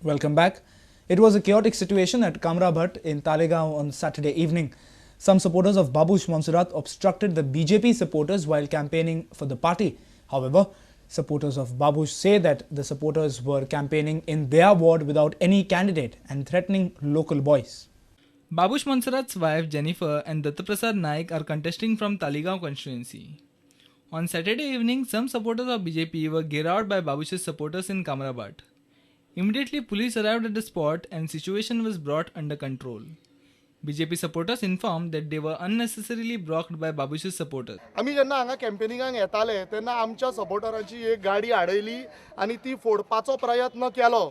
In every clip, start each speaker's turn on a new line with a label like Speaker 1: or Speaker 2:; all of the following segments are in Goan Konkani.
Speaker 1: Welcome back. It was a chaotic situation at Kamrabhat in Taleigao on Saturday evening. Some supporters of Babush Monserrate obstructed the BJP supporters while campaigning for the party. However, supporters of Babush say that the supporters were campaigning in their ward without any candidate and threatening local boys.
Speaker 2: Babush Monserrate's wife Jennifer and Dattaprasad Naik are contesting from Taleigao constituency. On Saturday evening, some supporters of BJP were gheraoed by Babush's supporters in Kamrabhat. Immediately, police arrived at the spot and situation was brought under control. BJP supporters informed that they were unnecessarily blocked by Babush's supporters.
Speaker 3: आमी जेन्ना हांगा कॅम्पेनिंगाक येताले तेन्ना आमच्या सपोर्टरांची एक गाडी आडयली आनी ती फोडपाचो प्रयत्न केलो.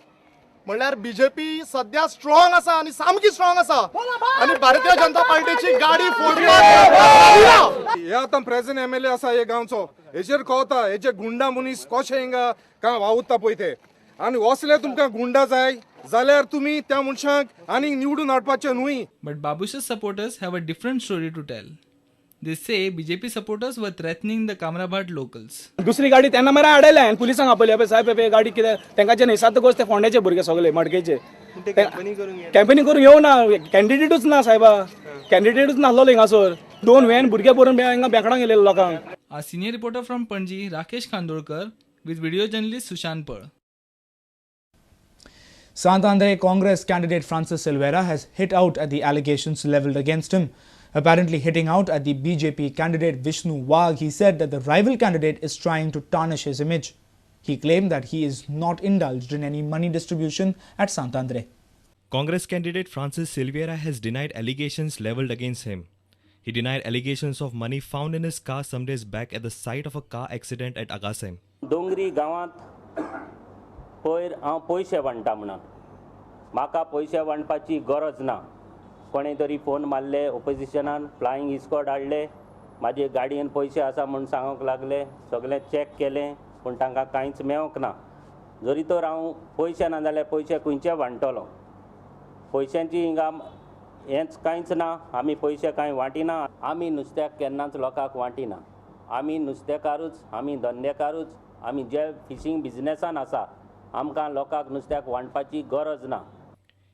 Speaker 3: म्हणल्यार बीजेपी सध्या स्ट्रॉंग आसा आनी सामकी स्ट्रॉंग आसा आनी भारतीय जनता पार्टीची गाडी फोडपाक.
Speaker 4: हे आतां प्रेझेंट एमएलए आसा हे गांवचो, हेचेर कळता हेचे गुंडा मनीस कशे हिंगा काय वावुरता पळय ते. आनी असले तुमकां गुंडा जाय जाल्यार तुमी त्या मनशांक आनीक निवडून हाडपाचें न्हय.
Speaker 2: But Babush's supporters have a different story to tell. They say BJP supporters were threatening the Kamrabhat locals.
Speaker 5: दुसरी गाडी तेन्ना मरे आडयल्या आनी पुलिसांक आपयली, अबे साहेब हे गाडी कितें तांकां न्ही गोश्ट ते फोंड्याचे भुरगे सगळे मडकेचे कॅम्पेनिंग करूंक येवना, कॅन्डिडेटूच ना साहेबा, कॅन्डिडेटूच नासलो हिंगासर. दोन व्हॅन भुरगे भरून हिंगा बेकडांक गेलेले लोकांक.
Speaker 2: Our senior reporter from Panaji Rakesh Khandolkar with video journalist Sushant Pal.
Speaker 1: Sant Andre Congress candidate Francis Silveira has hit out at the allegations levelled against him. Apparently hitting out at the BJP candidate Vishnu Wagh, he said that the rival candidate is trying to tarnish his image. He claimed that he is not indulged in any money distribution at Sant Andre.
Speaker 6: Congress candidate Francis Silveira has denied allegations levelled against him. He denied allegations of money found in his car some days back at the site of a car accident at Agassaim.
Speaker 7: Dongri गांवांत पयर हांव पयशे वांट्टा म्हणून म्हाका पयशे वांटपाची गरज ना. कोणे तरी फोन मारले ओपोजिशनान, फ्लायिंग इस्कॉड हाडले, म्हाजे गाडयेन पयशे आसा म्हूण सांगूंक लागले, सगळें चॅक केलें पूण तांकां कांयच मेळोंक ना. जरी तर हांव पयशे ना जाल्यार पयशे खंयचे वांट्टलो, पयशांची हिंगा हेंच कांयच ना. आमी पयशे कांय वांटिना, आमी नुस्त्याक केन्नाच लोकांक वांटिना. आमी नुस्तेकारूच, आमी धंदेकारूच, आमी जे फिशींग बिजनेसान आसा आमकां लोकांक नुस्त्याक वांटपाची गरज ना.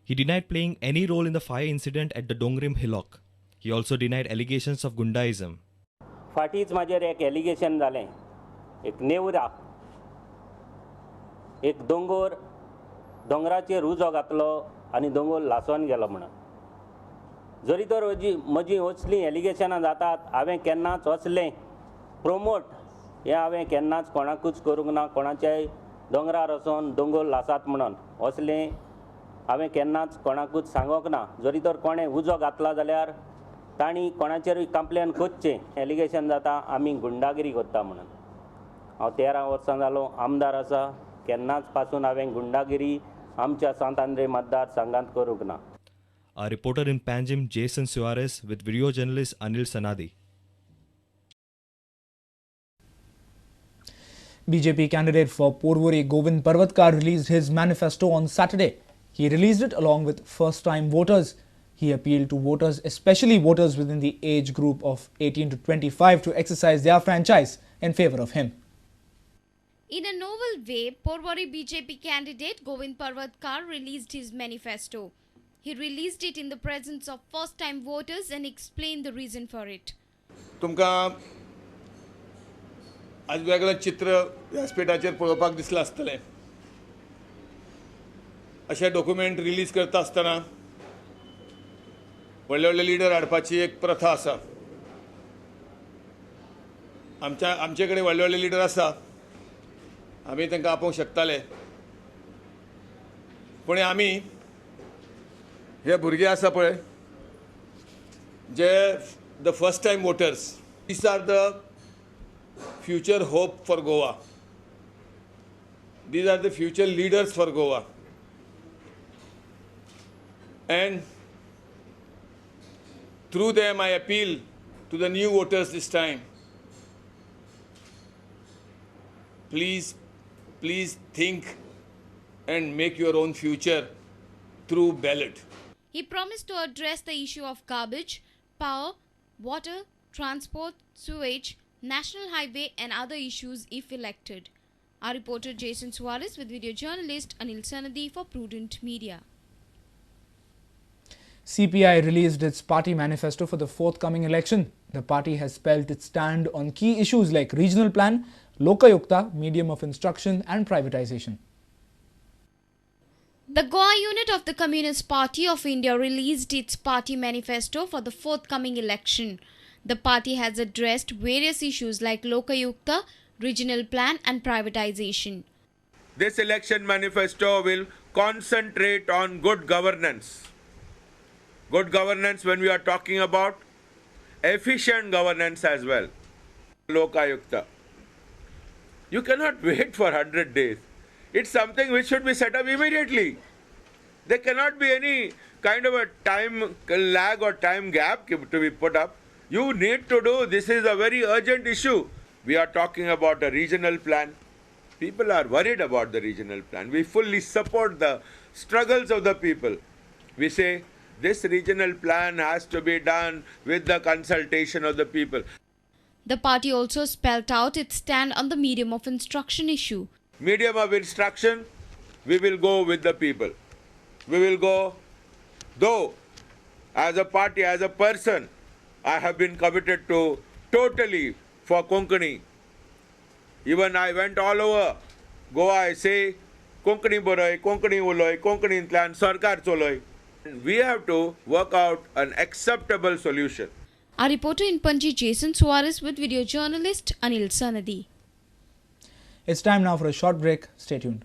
Speaker 6: He denied playing any role in the fire incident at the Dongrim hillock. He also denied allegations of Gundaism.
Speaker 7: फाटींच म्हाजेर एक एलिगेशन जालें, एक नेवरा एक दोंगोर दोंगराचेर उजो घातलो आनी दोंगोर लासोन गेलो म्हणून. जरी तर म्हजी असलीं एलिगेशनां जातात, हांवें केन्नाच असलें प्रोमोट हें हांवें केन्नाच कोणाकूच करूंक ना. कोणाच्याय दोंगरार वचोन दोंगोर लासात म्हणून असलें हांवें केन्नाच कोणाकूच सांगोंक ना. जरी तर कोणें उजो घातला जाल्यार तांणी कोणाचेरूय कंप्लेन करचें. एलिगेशन जाता आमी गुंडागिरी करता म्हणून. हांव 13 वर्सां जालो आमदार आसा, केन्नाच पासून हांवें गुंडागिरी आमच्या सांत आंद्रे मतदार संघांत करूंक ना.
Speaker 6: A reporter in Panjim, Jason Suarez, with video journalist Anil Sanadi.
Speaker 1: BJP candidate for Porvorim Govind Parvatkar released his manifesto on Saturday. He released it along with first-time voters. He appealed to voters, especially voters within the age group of 18 to 25, to exercise their franchise in favour of him.
Speaker 8: In a novel way, Porvorim BJP candidate Govind Parvatkar released his manifesto. He released it in the presence of first-time voters and explained the reason for it.
Speaker 9: तुमकां आज वेगळें चित्र व्यासपीठाचेर पळोवपाक दिसलां आसतलें. अशे डॉक्युमेंट रिलीज करता आसतना व्हडले व्हडले लिडर हाडपाची एक प्रथा आसा. आमचे कडेन व्हडले व्हडले लिडर आसा, आमी तांकां आपोवंक शकताले, पूण आमी हे भुरगे आसा पळय जे the first time voters, these are the future hope for Goa, these are the future leaders for Goa. And through them I appeal to the new voters this time. Please, please think and make your own future through ballot.
Speaker 8: He promised to address the issue of garbage, power, water, transport, sewage, national highway and other issues if elected. Our reporter Jason Suarez with video journalist Anil Sanadi for Prudent Media.
Speaker 1: CPI released its party manifesto for the forthcoming election. The party has spelled its stand on key issues like regional plan, Lokayukta, medium of instruction and privatization.
Speaker 8: The Goa unit of the Communist Party of India released its party manifesto for the forthcoming election. The party has addressed various issues like Lokayukta, regional plan and privatization.
Speaker 9: This election manifesto will concentrate on good governance. Good governance when we are talking about efficient governance as well. Lokayukta. You cannot wait for 100 days. It's something which should be set up immediately. There cannot be any kind of a time lag or time gap to be put up. You need to do, this is a very urgent issue. We are talking about a regional plan. People are worried about the regional plan. We fully support the struggles of the people. We say this regional plan has to be done with the consultation of the people.
Speaker 8: The party also spelled out its stand on the medium of instruction issue.
Speaker 9: Medium of instruction, we will go with the people. We will go, though, as a party, as a person, I have been committed to totally for Konkani. Even I went all over Goa, I say, Konkani boroi, Konkani uloi, Konkani intlan, sarkar choloi. We have to work out an acceptable solution.
Speaker 8: Our reporter in Panji, Jason Suarez, with video journalist Anil Sanadi.
Speaker 1: It's time now for a short break. Stay tuned.